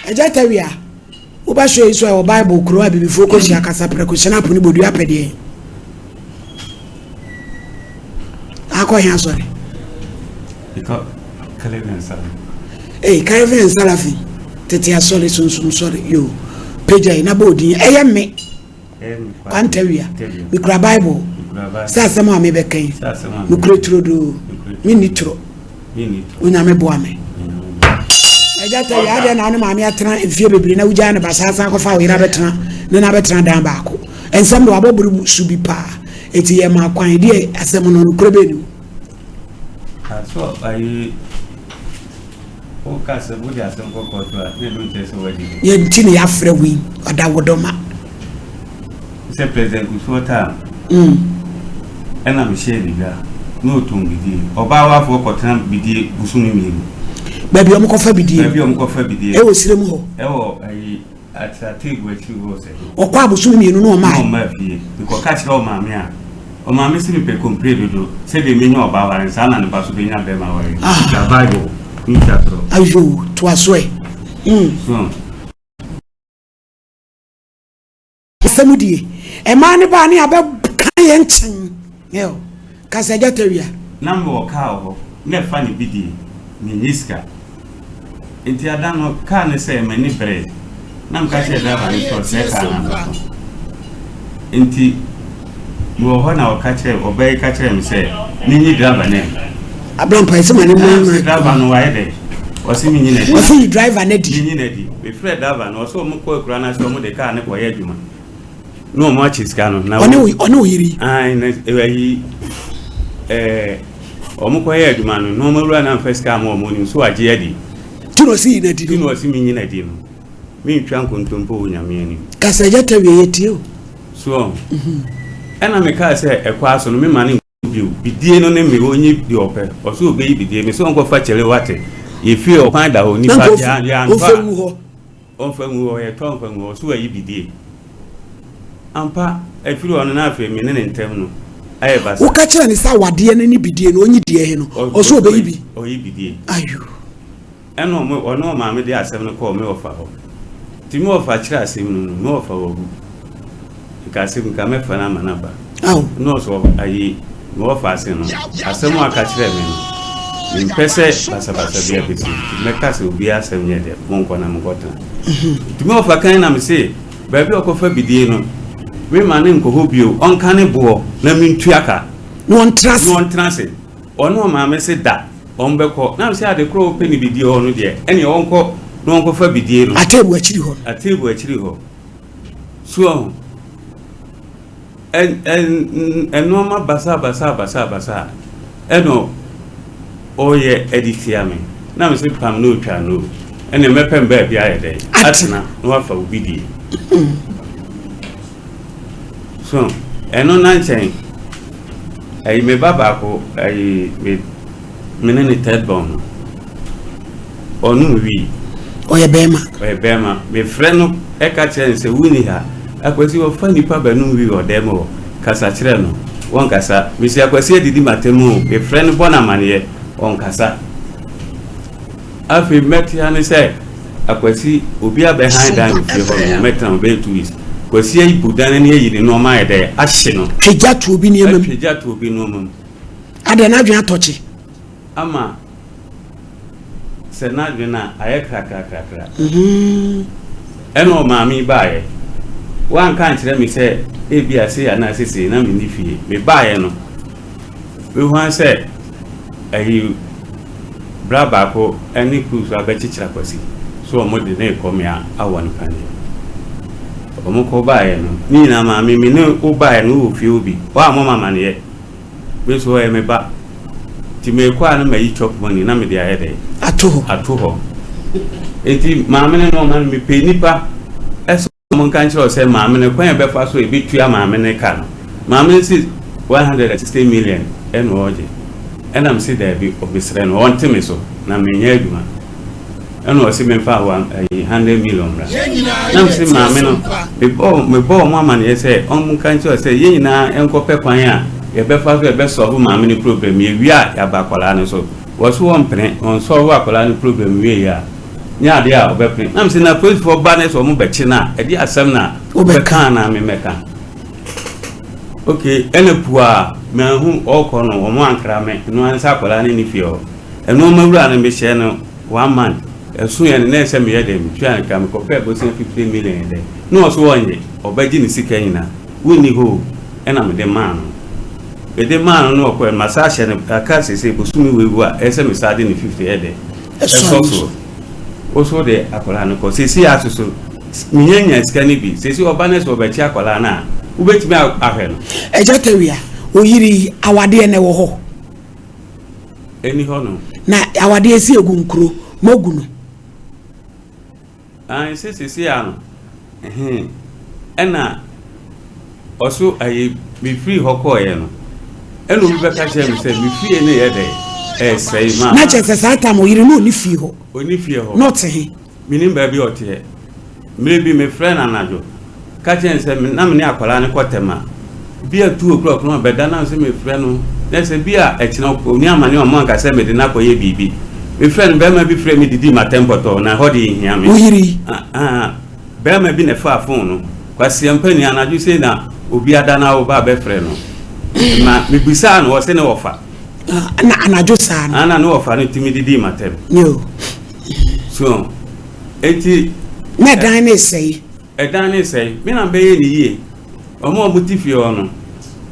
Agya Tawia, woba show yi so a ɛwɔ Bible kuro a abibifoɔ kɔhyia kasa prɛko hyɛn apo ne bodua pɛ deɛ. Akɔ he asɔre? Ikɔ Calvin Salafi. Ee, Calvin Salafi, tete asɔre, sunsum sɔre, yo. Pagya yi na bɔ odin, ɛyɛ me. Kwantawia, mekura Bible sɛ asɛm a mebɛka yi, nokorɛ turodoo, menni toro. Onyame boa me. Agya Tawia, adeɛ na wo ne maame atena mfie bebree na wogyaa no basaa san kɔfa wo yere abɛtena ne no abɛtena dan baako. Nsɛm de wabɔ bere su bi paa. Eti yɛ ma kwan deɛ asɛm no nokorɛ bɛɛ ni mu. So ayi woka sɛ wode asɛm kɔ kɔɔto a na ɛno nkyerɛ sɛ woadi bem. Yɛn nti na yɛafrɛ wo yi, ɔdawodɔma. Sɛ President Kufuor time ɛna mehyɛɛ ne dwa na ɔtɔn bidie. Ɔbaa wafoɔ kɔtena bidie bosome mmienu. Baabi a wɔkɔfa bidie. Baabi a wɔkɔfa bidie. Ɛwɔ sire mu hɔ. Ɛwɔ ayi Atra table akyiri hɔ sɛ. Ɔkɔ abosome mmienu na ɔmaa. Na ɔmaa fie. Mekɔ ka kyerɛ ɔmaame a, ɔmaame se mepɛ kompire dodo, sɛdeɛ menya ɔba aware no, saa na ne ba so bɛnya bɛrima aware. Ah. Twa Bible, ntwa torɔ. Ayoo, toa so ɛ. Mm. So. Asɛm die. Ɛmaa ne baa ne abɛka yɛn nkyɛn. Yɛ kasa agya tawia. Na mewɔ kaa wɔ hɔ na ɛfa ne bidie, menni sika. Nti ada no kaa no sɛɛ m'ani beree na meka kyerɛɛ driver no sɛ ɔsɛe kaa no anɔpa. Nti mewɔ hɔ na ɔka kyerɛɛ ɔbaa yi ka kyerɛɛ me sɛ menyi driver no adi. Abrampa ɛsɛ ma ne ma ma. Driver no wayɛ dɛ ɔse menyi no adi. Ɔse yi driver no adi. Menyi no adi. Mefrɛɛ driver no ɔse ɔmo kɔ akura no ase ɔmo de kaa no kɔyɛ adwuma. Na wɔn akye sika no. Na ɔne wo ɔne wo yere. Ayi na ayi ɛɛ wɔn kɔ yɛ adwuma no na wɔn awura na nfa sika ama wɔn onim so wagye adi. Ti na ɔsi yi na di no. Ti na ɔsi mi nyi na di no. Mi ntwa nkontompo wɔ nyame anim. Kasa gya ta wie yɛ tie o. So ɛna mi kaa sɛ ɛkɔ aso no mi ma ne bio bidie no ne me ɔnyi deɛ ɔpɛ ɔsɛ ɔbɛyi bidie me sɛ ɔnkɔfa kyɛle wate yɛfie ɔkwan da hɔ nipa yɛantɔ a ɔmfa ngu hɔ yɛtɔ ɔmfa ngu hɔ ɔsɛ wayi bidie ampa ɛfiri hɔ no na afei me ne ne ntam no ayɛ basa. Woka kyerɛ ne sɛ awadeɛ no ne bidie no ɔnyi deɛ he no ɔsɛ ɔbɛyi bi. Ɔyi bidie. Ayo. Ɛna ɔmo ɔne ɔmaame de asɛm no kɔɔ me wɔfa hɔ. Nti me wɔfa kyerɛ asɛm no mu, me wɔfa wawu. Nka asɛm nka mɛfa no ama no aba. Ɛna ɔsɛ ayi me wɔfa ase no, asɛm a ɔka kyerɛɛ me no, mempɛ sɛ basabasa biara bɛsi nti mɛka sɛ obiara asɛm nyɛ dɛ, monkɔ na monkɔtena. Nti me wɔfa kan na mese baabi a ɔkɔfa bidie no, memma no nkɔ hɔ bio, ɔnka ne boɔ na mentua ka. Na ɔntena ase. Na ɔntena ase. Ɔne ɔmaame se da. Wɔn bɛkɔ. Na sɛ ade korɔ ɔpɛ ne bidie hɔ no deɛ, ɛneɛ ɔnkɔ na ɔnkɔfa bidie no. Ateebu akyiri hɔ no. Ateebu akyiri hɔ. So ɔho. Ɛ ɛ nneɛma basaa basaa basaa basaa ɛna ɔyɛ ɛde tia me. Na me se pam na otwa no. Ɛneɛ mɛpɛ me baabi ayɛ dɛn? Atena na wafa wo bidie. So ɛno na nkyɛn ɛyi me ba baako ɛyi me me ne ne third born no ɔnom wii. Ɔyɛ bɛrima. Ɔyɛ bɛrima mefrɛ no ɛka kyerɛ no sɛ wonni ha akwasi ɔfa nipa bɛnom wii wɔ dɛm hɔ kasa kyerɛ no wɔnkasa mesi akwasi adidi matam o mefrɛ no bɔ no amaneɛ ɔnkasa. Afei mɛte ara ne sɛ Akwasi obi abɛhan dan wɔ fie hɔ nom, mɛtena hɔ bɛyɛ 2 weeks. Kwasi abu dan no ani ayi ne nneɛma ayɛ dɛ ahye no. Twe gya to obi nneɛma mu. Atwe gya to obi nneɛma mu. Adɛn n'adwene atɔ kye? Ama sɛ n'adwene a ayɛ krakrakrakra. Ɛna ɔmaame yi baeɛ. Wanka ankyerɛ me sɛ ebia sei anaasɛ sei na menni fie. Mebaeɛ no. Mehu ara sɛ ayi bra baako ne crew so abɛkyekyere Akwasi so wɔn de no rekɔ mea awɔ no paneɛ. Wɔn kɔ baeɛ no, ne nyinaa maame me ne wo baeɛ no wowɔ fie hɔ bi, woammɔ me amaneɛ. Me nso ɔyɛ me ba. Nti merekɔ a na mayi chop money na mede ayɛ dɛn? Ato hɔ. Ato hɔ. Nti maame no ne ɔma no mepɛ nnipa sɛ Monka nkyerɛ wo sɛ maame no kwan a ɛbɛfa so a ɛbɛtua maame no ka no, maame no se 160 million ɛna ɔregye, ɛna mese daabi, mesrɛ no ɔnte me so na menyɛ adwuma, ɛna ɔse memfa ayi 100 million mmra, na mese maame no mebɔɔ mebɔɔ ɔmo amaneɛ sɛ ɔnka nkyerɛ wo sɛ yɛn nyinaa nkɔpɛ kwan a yɛbɛfa so a yɛbɛsɔlve maame no problem, yɛwie a yɛaba akwadaa no so, wɔse wɔmpene, wɔnsɔlve akwadaa no problem wieɛ a. Nyɛ adeɛ a ɔbɛpene. Na mese na polisifoɔ ba ne sɛ ɔmo bɛkye no a, ɛdeɛ asɛm na wobɛka anaa me mɛka? Ok, ɛna pua manhu ɔɔkɔ no, ɔmo ankra me, ɛno ara ne sɛ akwadaa no nni fie hɔ. Ɛnoɔma wura no mehyɛɛ no one month, ɛsoeɛ no na ɛsɛ meyɛ dɛn, metua no ka, mekɔpɛɛ bosea 15 million dɛn, na ɔse ɔnnye, ɔbɛgye ne sika nyinaa. Wonni hɔ o, ɛna mede maa no. Mede maa no na ɔkɔɛ no, masan ahyɛ no aka seesei bosome wei wu a, ɛyɛ sɛ mesan de ne 50 ɛyɛ dɛn? Ɛsɔ soɔ. Wo so wode akwadaa no kɔ. Seesei ara soso, menya nyaa sika no bi. Seesei ɔba no sɛ ɔbɛkye akwadaa no a, wobɛtumi ahwɛ no? Agya Tawia, wo yere yi, awadeɛ no ɛwɔ hɔ? Ɛnni hɔ nom. Na awadeɛ si egu nkuro, moagu no? Aane sɛ seesei ara no, ɛhee, ɛna ɔso ayi, mefiri hɔ kɔeɛ no, ɛna obi bɛka kyerɛɛ me sɛ me fie no yɛ dɛn, ɛresɛe, ma. Na kyerɛ sɛ saa tam ɔyere no ɔnni fie hɔ. Ɔnni fie hɔ. Na ɔte he? Mennim baabi a ɔteɛ. Mmerɛ bi mefrɛɛ no anadwo, ka kyerɛɛ no sɛ na me ne akwadaa no kɔ Tema. Bi a 2 o'clock no ɔbɛda na sɛ mefrɛ no na sɛ bi a ɛkyena ɔni amane ɔmo anka sɛ mede no akɔyɛ biribi. Mefrɛ no bɛrima bi frɛ me didii m'atɛm pɔtɔɔ na ɛhɔ deɛ nhia me. Wo yere yi? Ah, bɛrima bi na ɛfaa phone no. Kwasiampa ni anadwo sei na obi ada na wo ba bɛfrɛ no. Ma mebisaa no ɔse ne wɔfa. Ah, na anadwo saa no? Ah, na ne wɔfa no tumi didii m'atɛm. Yo. So, enti. Na ɛdan no resɛe. Ɛdan no resɛe. Me na mebɛyɛ no yie. Wɔn a wɔte fie hɔ no,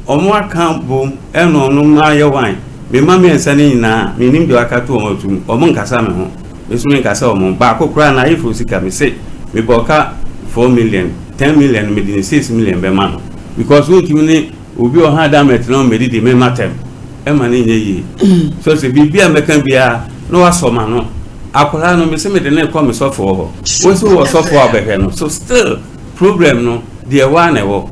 wɔaka bom ne wɔn ayɛ wan. Me mma mmiɛnsa no nyinaa, mennim deɛ wɔaka ato wɔn atom. Wɔnkasa me ho. Me nso menkasa wɔn ho. Baako koraa, n'ayeforɔ sika, mese mebɔɔ ka 4 million, 10 million no, mede ne 6 million bɛma no. Because wontumi ne obi a ɔha dan mmɛtena hɔ mmɛdidi me mma tɛm. Ɛma no nyɛ yie. So sɛ biribi a mɛka biara na wasɔ m'ano. Akwadaa no, mese mede no rekɔ me sɔfoɔ hɔ. Wo nso wowɔ sɔfoɔ a wobɛhwɛ no. So still, problem no, deɛ ɛwɔ ara na ɛwɔ.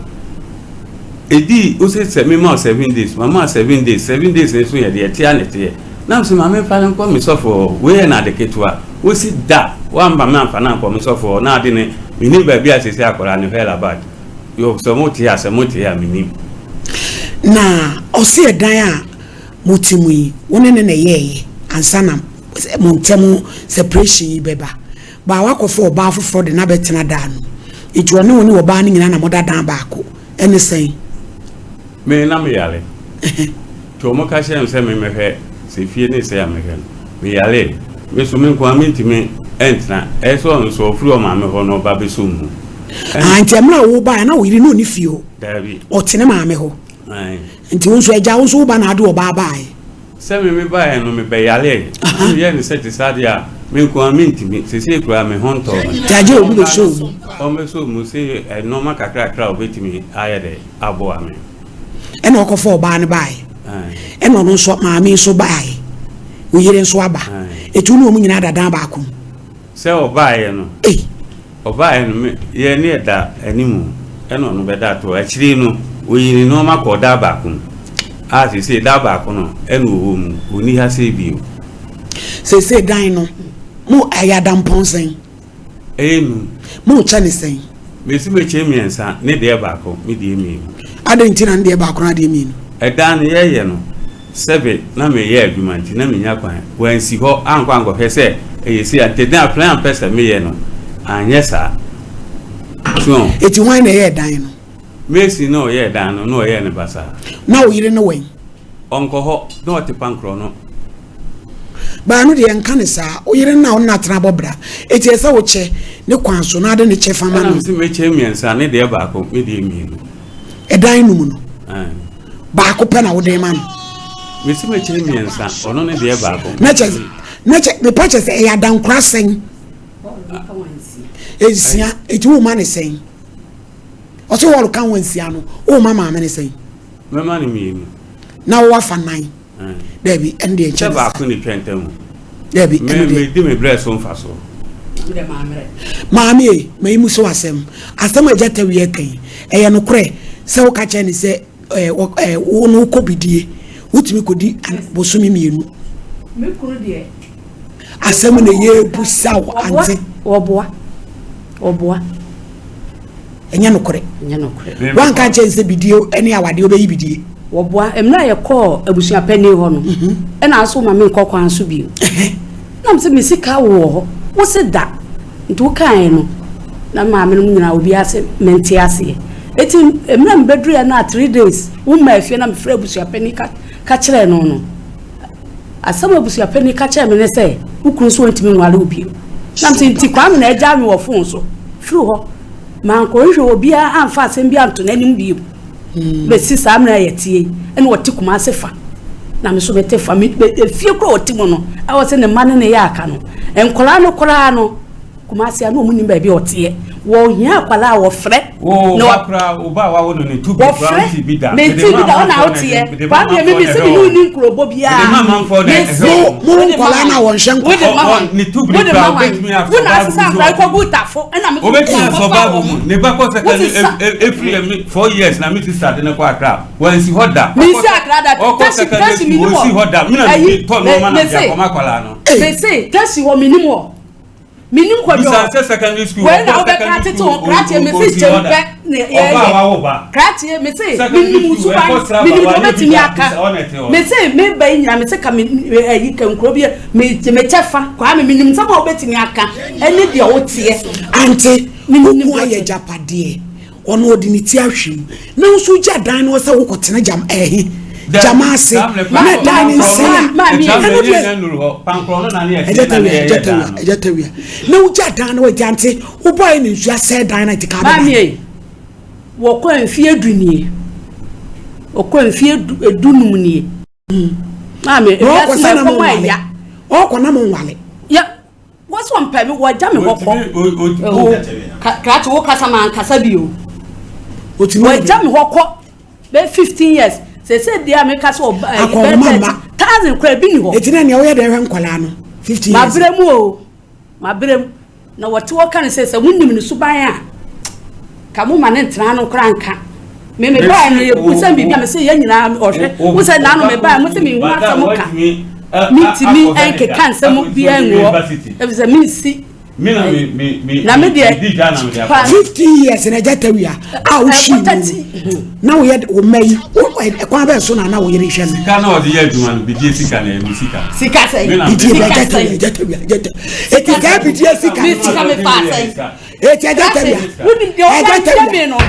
Ɛdii, wo se sɛ mema wo 7 days, mama wo 7 days, 7 days no nso yɛ deɛ ɛteɛ ara na ɛteɛ. Na mese ma memfa no nkɔ me sɔfoɔ hɔ, wei yɛ no ade ketewa. Wosi da, woamma me amfa no ankɔ me sɔfoɔ hɔ, na ade no, mennim baabi a seesei akwadaa no where about. Yo, sɛ mote a, sɛ mote a, mennim. Na ɔse ɛdan a mote mu yi, wo ne no na ɛyɛɛyɛ ansa na mo ntam separation yi bɛba. Baa woakɔfa ɔbaa foforɔ de no abɛtena dan no mu. Nti ɔne wo ne ɔbaa no nyinaa na moda dan baako. Ɛne sɛn? Me na meyare. Nti wɔn ka kyerɛɛ me sɛ memmɛhwɛ sɛ fie ne sɛ a mɛhwɛ no. Meyaree. Me nso me nko ara mentumi ntena. Ɛyɛ sɛ ɔno nso ɔfiri ɔmaame hɔ na ɔba bɛsɔ mu. Ah, nti mmerɛ a wobaeɛ na wo yere no ɔnni fie hɔ? Daabi. Ɔte ne maame hɔ? Ae. Nti wo nso agya wo nso wo ba na ade ɔbaa baeɛ? Sɛ me mebaeɛ no mebɛyareeɛ. Na meyɛɛ no sɛ te saa deɛ a me nko ara mentumi. Seesei koraa me ho ntɔɔ me. Nti agye obi bɛsɔ wo mu? Ɔmmɛsɔ mu sɛ nnoɔma kakrakra a ɔbɛtumi ayɛ dɛ aboa me. Ɛna ɔkɔfa ɔbaa no baeɛ. Ɛna ɔno nso maame nso baeɛ. Wo yere nso aba. Eti wo ne wɔn nyinaa da dan baako mu. Sɛ ɔbaeɛ no. Ei. Ɔbaeɛ no, me, yɛn ne ɛda animu, ɛna ɔno bɛda toɔ. Akyire yi no, ɔyii ne nnoɔma kɔɔ da baako mu, a seesei da baako no ɛna ɔwɔ mu, ɔnni ha sei bio. Seesei dan no, mo, ɛyɛ adampɔn sɛn? Ɛyɛ num. Morekyɛ no sɛn? Mesi mekyɛ mmiɛnsa, ne deɛ baako, me deɛ mmienu. Adɛn nti na ne deɛ baako na adeɛ mmienu? Ɛdan no yɛyɛ no Sɛbe na mereyɛ adwuma nti na minnya kwan. Wansi hɔ ankɔ ankɔhwɛ sɛ ɛyɛ sei a, nti na plan a mpɛ sɛ meyɛ no, anyɛ saa. So. Enti hwan na ɛyɛɛ dan no? Mason na ɔyɛɛ dan no, na ɔyɛɛ no basaa. Na wo yere ne wɛn? Ɔnkɔ hɔ, na ɔte pankorɔ no. Baa no deɛ nka no saa. Wo yere no na wo ne no atena abɔ bra. Enti ɛsɛ sɛ wokyɛ ne kwan so na ade ne kyɛfa ma no. Ɛna mese mɛkyɛ mmiɛnsa, ne deɛ baako, me deɛ mmienu. Ɛdan no mu no. Baako pɛ na wode ma no. Mesi mekyɛ mmiɛnsa, ɔno ne deɛ baako. Na kyɛ na kyɛ mepa kyɛ sɛ ɛyɛ adankora sɛn? Nsia, eti wo ma ne sɛn? Ɔsɛ wɔɔlo ka ho nsia no, wo ma maame ne sɛn? Mɛma no mmienu. Na wo afa nan. Dabi, ɛno deɛ nkyɛn. Sɛ baako ne twɛ ntam. Dabi, ɛno deɛ. Medi me brɛ so mfa so. Maame e, ma yi mu so asɛm. Asɛm a agya Tawia ka yi, ɛyɛ nokorɛ sɛ woka kyerɛ ne sɛ ɛɛ ɛɛ wo no wokɔ bidie, wotumi kɔdi bosome mmienu. Me kunu deɛ. Asɛm na yɛrebusa wo ante. Wɔboa. Wɔboa. Ɛnyɛ nokorɛ. Ɛnyɛ nokorɛ. Wanka nkyɛn sɛ bidie ne awadeɛ wobɛyi bidie. Wɔboa. Mmerɛ a yɛkɔɔ abusuapanin hɔ no, ɛna aso ma menkɔ kwan so bio. Na mesɛ me sika wɔ hɔ. Wo se da. Nti wokaeɛ no, na maame nom nyinaa obiara se mente aseɛ. Eti mmerɛ a mebɛduruiɛ no a 3 days wommaa fie na mefrɛɛ abusuapanin ka ka kyerɛɛ no no, asɛm a abusuapanin ka kyerɛɛ me ne sɛ, wo kunu nso ɔntumi nware wo bio. Na mese nti Kwame na agyaa me wɔ fon so. Firi hɔ, mankɔhwehwɛ obiara amfa asɛm bi anto n'anim bio. Bɛsi saa mmerɛ a yɛteɛ yi, ɛna ɔte Kumase fa, na me nso mete fa. Me, efie koraa ɔte mu no, ɛwɔ sɛ ne mma ne ne yɛ aka no. Nkwadaa no koraa no, Kumase a na wɔn nim baabi a ɔteɛ. Wɔhia akwadaa a wɔfrɛ. Wo ba koraa, wo ba a wawo no ne tu bi koraa nti bi da. Mente bi da, ɔna woteɛ. Kwame mi mi se mi ne wo ni nkurobɔ biara. Mede ma amanfoɔ na ɛhwɛ wɔn. Mo nkwadaa na wɔnhwɛ nkwadaa. Wode ma wɔn. Ne tu bi Wode ma koraa wɔn. wobɛtumi asɔ Wo na Bible asesa mu nkwadaa kɔ gu tafo. Ɛna me Wobɛtumi asɔ kɔfa Bible wɔn. mu. Ne ba kɔ Wo sesa. secondary efiri ɛmi 4 years na me sister de ne kɔ Accra. Wansi hɔ da. Mensi Accra da. Ɔkɔ Taxi secondary taxi school menim wɔnsi hɔ. hɔ da. Me na Ayi me tɔ me nneɛma na me mede se akɔma akwadaa no. me se taxi hɔ menim hɔ. Menim kwadwo. Bisa sɛ secondary school Wei na ɔkɔ wobɛka secondary atete school ho krakye me se ɔnsi kyɛm hɔ da. pɛ ne Ɔba a yɛyɛ. wawo ba. Krakye me se Secondary menim school suban ɛkɔ sra ba menim deɛ wanyɛ bi wobɛtumi da aka. bisa ɔna ɛte hɔ. Me se meba yi nyina me se ka me ayi ka nkuro bi me me kyɛ fa Kwame menim nsɛm a wobɛtumi aka ɛne deɛ woteɛ. Ante Menim wo deɛ ko ayɛ woteɛ. agyapadeɛ. Ɔno ɔde ne ti ahwe mu. Na wo nso wogya dan no hɔ sɛ wokɔtena gyam ɛhe? Gyama ase. Na dan no nsɛe a. Ɛno deɛ. Ɛgya tawia, ɛgya tawia, ɛgya tawia. Na wogya dan no hɔ nti ante wobɔe ne nsuo asɛe dan no nti ka bɛba. Maame, wɔkɔ mfeɛ du nie. Wɔkɔ mfeɛ du num nie. Maame, ewiase ma ɛkɔm a ɛya. Ɔkɔ na mo nwale. Ya, Wɔsi wɔn pɛ mi wɔgya mi hɔ kɔ. Krakye wo kasa ma nkasa bi o. Wɔgya mi hɔ kɔ bɛ 15 years. Sese deɛ a meka sɛ ɔba ɛyi bɛ 30,000 kora ebi ni hɔ. Eti na nea ɔyɛ dɛ hwɛ nkwadaa no 15 years. Mabrɛ mu o, mabrɛ mu. Na wɔte hɔ ka ne sɛ sɛ wonim ne suban a ka mo ma ne ntena no koraa nka. Me me baa no yɛ bu sɛ biribi a me sɛ yɛn nyinaa ɔhwɛ wo sɛ naano me baa mo sɛ me hu asɛm ka me ntumi nkeka nsɛm biara ngu hɔ efisɛ me nsi na me deɛ pa 15 years na ɛgya tawia a wohyi mu na woyɛ wo mma yi ɛkwan bɛn so na na wo yere hwɛ no sika na ɔde yɛ adwuma no bidie sika na ɛmi sika sika sɛ bidie bɛ ɛgya tawia ɛgya tawia ɛgya tawia eti saa bidie sika mi sika mi fa sɛ Eti ɛgya tawia. Ɛgya tawia.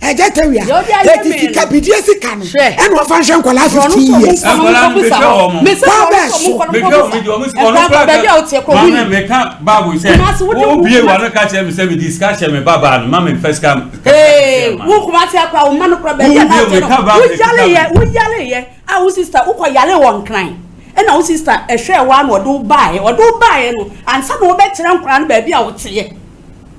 Ɛgya tawia. Eti sika bidie sika no. Ɛna ɔfa nhwɛ nkwadaa 15 years. Nkwadaa no mehwɛ wɔn. Kwan bɛɛ so. Mehwɛ wɔn mi di wɔn sika ɔno kura kɛ. Maame meka baabu sɛ. Wo bie wa no ka kyerɛ mi sɛ mi di sika hyɛ mi ba baa no ma mi nfɛ sika. Ee wo kuma se akora wo ma no kura baabi a na ɔte no. Wo yale yɛ wo yale yɛ a wo sista wokɔ yale wɔ nkran. Ɛna wo sista ɛhwɛɛ wo ara na ɔde wo baeɛ. Ɔde wo baeɛ no, ansa na wobɛkyerɛ nkwadaa no baabi a woteɛ.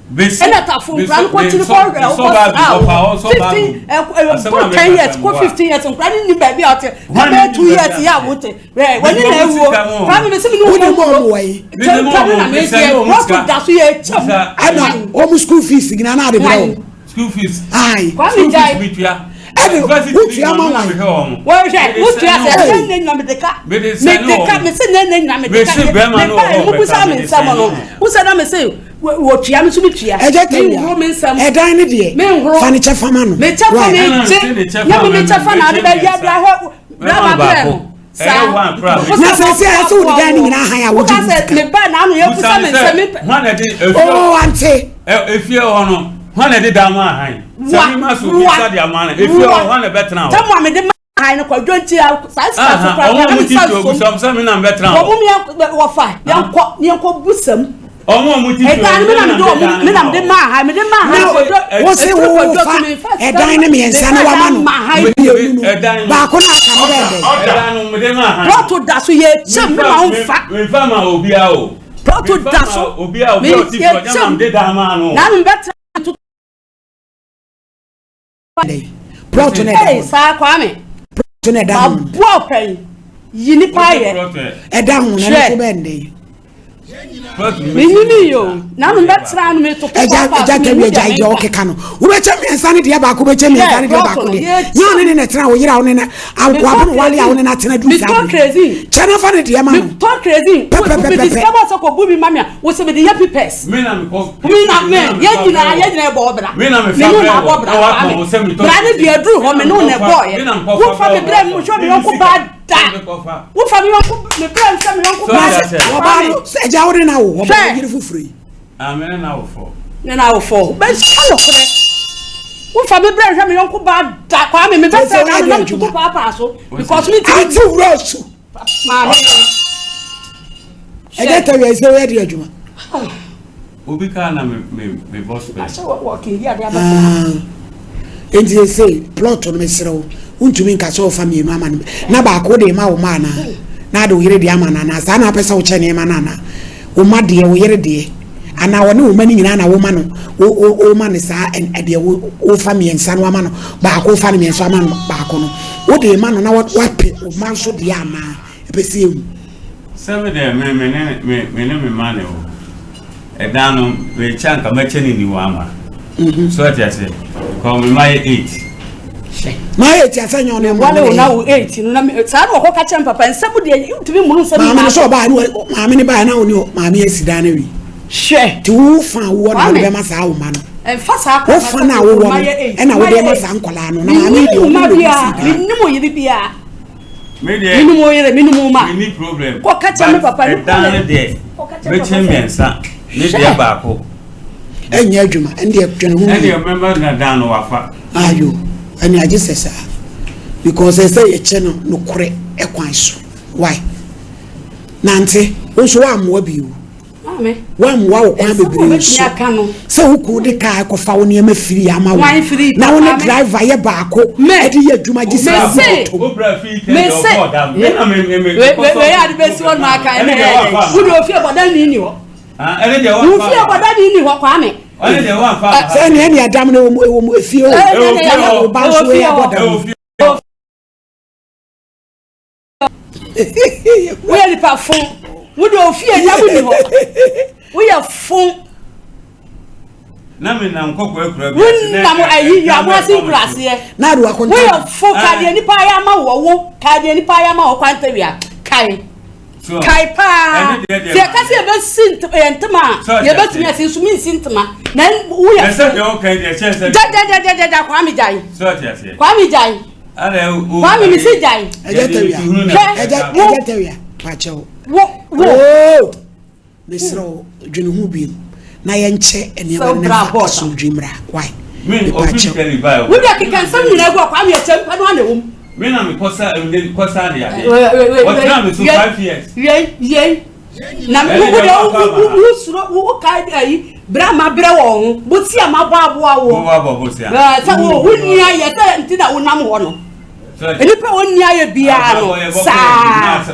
Ɛna tafo nkwadaa no kɔkyini kɔhwɛ wo kɔsraa wo. 15 kɔ 10 years kɔ 15 years nkwadaa no nim baabi a wote. Ka bɛyɛ 2 years yɛ a wote. Hwɛ w'ani na awuo. Kwame mese me ne wo Wode mmɔ ma nkuro. ɔmo wɔ yi. Kyɛm ka no na medeɛ. Prɔto da so yɛ kyɛm. Ɛna wɔn school fees nyinaa na ade brɛ wɔn. School fees. Ayi. Kwame gyae. School fees mi tua. Ɛde wotua ma wan. Wɔhwɛ wotua sɛ ɛsɛ ne nyina mede ka. Mede ka mese ne ne nyina mede ka. Me ba mu busa me nsɛm no. Wosɛ na mese wɔtua me so metua. Ɛgya tawia. Menhoro me nsɛm. Ɛdan ne deɛ. Menhoro. Fa ne kyɛ fa ma no. Me kyɛ fa me gye. Nyɛ me me kyɛ fa na ade bɛyɛ de ahwɛ bra ma brɛ no. Saa. Na sɛ sɛ ɛsɛ wode dan no nyinaa han a wogye wo sika. Me ba na ano yɛ busa me nsɛm me pɛ. Oh ante. Efie hɔ no hwan na ɛde dan mu ahan. Sɛ mi ma so obi nsa de ama no efie hɔ hwan na ɛbɛtena hɔ. Tɛmu a mede ma ahan no kɔdwo nti saa sika so kora Ɔmo a mo ti fi ogu sɔm sɛ mi na mbɛtena hɔ. Wɔn mu wɔfa yɛnkɔ yɛnkɔ busam. Ɔmo a mo ti fi ɛdan no mi na mede ɔmo mi na mede maa ha mede maa ha kɔdwo Wose wo fa ɛdan ne mmiɛnsa na wama no mmienu no baako na aka no bɛɛ dɛ. Ɛdan no mede maa ha. Plɔto da so yɛ kyɛm mi ma wo nfa. Nfa ma obiara o. Plɔto da so obiara obiara ɔti fi ɔnyɛ ma mede dan maa no. Na mi bɛ tena to. Plɔto na ɛda hɔ. Saa Kwame. Plɔto na ɛda ho. Maboa ɔpɛn yi nipa ayɛ. Ɛda ho na ɛno so bɛn dɛ. Menyini yi o na no bɛtena no meto ɛgya ɛgya tawi ɛgya ɛgya ɔkeka no wobɛkyɛ mmiɛnsa ne deɛ baako wobɛkyɛ mmiɛnsa ne deɛ baako deɛ nyɛ ɔne ne na ɛtena wo yere a wo ne na awabono wale a wo ne na atena duru saa bere kyɛ na fa ne deɛ ma no metɔ crazy pɛpɛpɛpɛ sika bɔ sɛ kɔbu bi ma me a wo sɛ mede yɛ pipɛs Me na me kɔ. Me na me yɛn nyinaa yɛn nyinaa bɔ ɔbra. Me na me fa Me ne brɛ na bɔ wɔ. bra Na kwame. wakɔn sɛ me tɔ. Bra ne deɛ aduru hɔ me ne wo na ɛbɔɔ yɛ. Me na nkɔfa Wofa me brɛ mu hwɛ me yɔnko baa da. Wofa me yɔnko me brɛ nhwɛ me yɔnko baa da. Ɔbaa no sɛ agya wo ne na wo ɔbaa yere foforɔ yi. Ah, me ne no awo fɔ. Ne no awo fɔ. Bɛhyɛ nokorɛ. Wofa me brɛ nhwɛ me yɔnko baa da Kwame me bɛsɛ na na metutu paapaa so because me tiri. Ate wura su. Maame. Ɛnyɛ tawia sɛ woyɛ de adwuma. Obi kaa na me me me bɔ spɛ. Ahyɛ wɔ wɔ kii ade abɛtena. Nti sɛ plot no mesrɛ wo wontumi nka sɛ ɔfa mmienu ama no na baako de ma wo ma anaa na ade wo yere deɛ ama no anaa saa na apɛ sɛ wokyɛ nneɛma no anaa wo ma deɛ wo yere deɛ anaa wɔne wo ma no nyinaa na woma no woma no saa deɛ wofa mmiɛnsa no ama no baako wofa no mmiɛnsa ama no baako no wode ma no na wape wo ma nso deɛ anaa ɛpɛ sɛ ehu. Sɛ me deɛ me me ne me me ne me ma ne wɔ ɛdan no mekyɛ anka mɛkyɛ ne niwa ama mhm. so ɔte ase kɔ me ma yɛ eight. maa yɛ ti asɛ nyɛ ɔne ma wale na wo eight no na saa na ɔkɔ ka kyerɛ papa nsɛm deɛ ntumi mmunu nsɛm maame no sɛ ɔbaa ne maame ne baa na ɔne maame asi dan no wi hwɛ ti wo fa wowɔ na wode bɛma saa wo ma no ɛmfa saa wo fa na wowɔ no ɛna wode ma saa nkɔlaa no na maame deɛ ɔmo na ɔmo si dan menim wo yere biara Me deɛ. Menim wo yere, menim wo ma. Menni problem. Kɔ ka kyerɛ me papa. But ɛdan no deɛ, mɛkyɛ mmiɛnsa, ne deɛ baako. Ɛnyɛ adwuma, ɛndeɛ dwene ho yie. Ɛndeɛ mɛma na dan no wafa. Ayo, ɛne agye sɛ saa. Because ɛsɛ yɛkyɛ no nokorɛ ɛkwan so. Why? Nante, wo nso woammoa bio. Woammoa wo kwan bebree so sɛ wo kunu de kaa kɔfa wo nneɛma firi ama wo na wo ne driver yɛ baako de yɛ adwuma gye sika gu bɔtɔ mu. Mese wei ade bɛsi hɔ no aka ɛnɛ wode ofie bɔda ni ni hɔ wofie bɔda ni ni hɔ Kwame. Sɛ ɛne ɛne adam no ɛwɔ mu efie o ɛna wo ba nso yɛ abɔ dam. Woyɛ nipa fo wode ofie da mu ni hɔ woyɛ fo. Na me nam kɔkɔɔ akura bi ase. Wonam ayi yɛ amo ase nkuraseɛ. Na ade wakɔnta. Woyɛ fo kadeɛ nipa ayɛ ama wɔ wo kadeɛ nipa ayɛ ama wɔ kwantawia kae. Kae paa sɛ yɛka sɛ yɛbɛsi yɛn ntoma a yɛbɛtumi asi nso mensi ntoma na woyɛ fo. Gyagyagyagyagya Kwame gyae. Kwame gyae. Kwame mi si gyae. Ɛgya tawia. Hwɛ wo. Ɛgya tawia. Pakyɛw. Wo wo. Oo. Mesrɛ wo dwene ho bio na yɛnkyɛ nneɛma no na fa asomdwe mmra. Why? Mepakyɛw. Wo deɛ keka nsɛm nyinaa gu a Kwame ɛkyɛ mpa no ana ɛwom. Me na mekɔ sa kɔ sa de adeɛ. Wɔtena me so 5 years. Yei yei. Na wo wo deɛ wo wo suro wo kae ayi brɛ a ma brɛ wɔn ho bosi a ma bɔ aboa woɔ. Wo abɔ bosi a. Ɛɛ sɛ wo wo nni ayɛ sɛ nti na wo nam hɔ no. Nipa wo nni ayɛ biara no saa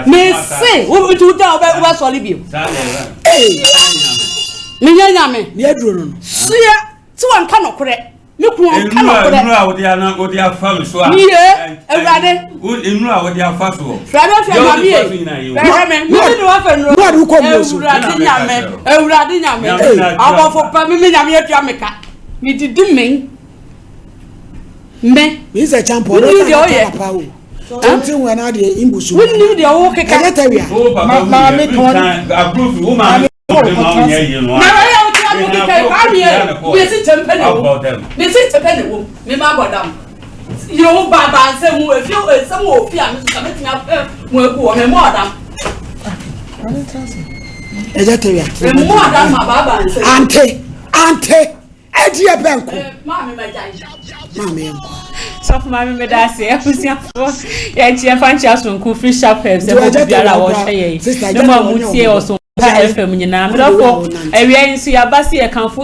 mese wo nti wo da wo bɛ wo bɛ sɔre bio. Menyɛ nyame. Ni aduro no no. Sua sɛ wɔn ka nɔkorɛ. Me kunu ɔnka nɔkorɛ. Nnuro a wode ana wode afa me so a. Nie awurade. Nnuro a wode afa so. Awurade ɔhwɛ nyame ye. Hwɛ me me ne wafa nnuro. Mo ade wokɔ mu so. Awurade nyame awurade nyame. Abɔfo pa me me nyame atua me ka. Me didi me. Me. Mi sɛ champo ɔdɔ sa na papa o. Tenten wɔ na adeɛ imbusu. Wonnim deɛ wo keka. Ɛyɛ tawia. Maame tɔn. Aburufi wo maame. Na wɔyɛ wo tena do keka yi kwame yɛ mesi kyɛmpɛ na ɛwom mesi kyɛmpɛ na ɛwom me ma bɔ dam yere wo ba ba nsɛm mu efi nsɛm wɔ ofi a me so sɛ metumi apɛ mu agu wɔ me mmɔ ɔdam. Ɛgya tawia. Mmɔ ɔdam ma ba ba nsɛm. Ante ante. Ɛdeɛ bɛn ko? Maame yɛ nkɔ. Sɔfo maame meda ase abusuafoɔ yɛnkyi yɛmfa nkyia sonko firi sharp herbs ɛbɔ obiara a wɔhwɛ yɛn ne mo a motie ɔsompa fm nyinaa medɔfo awia yi nso yɛaba se yɛkamfo.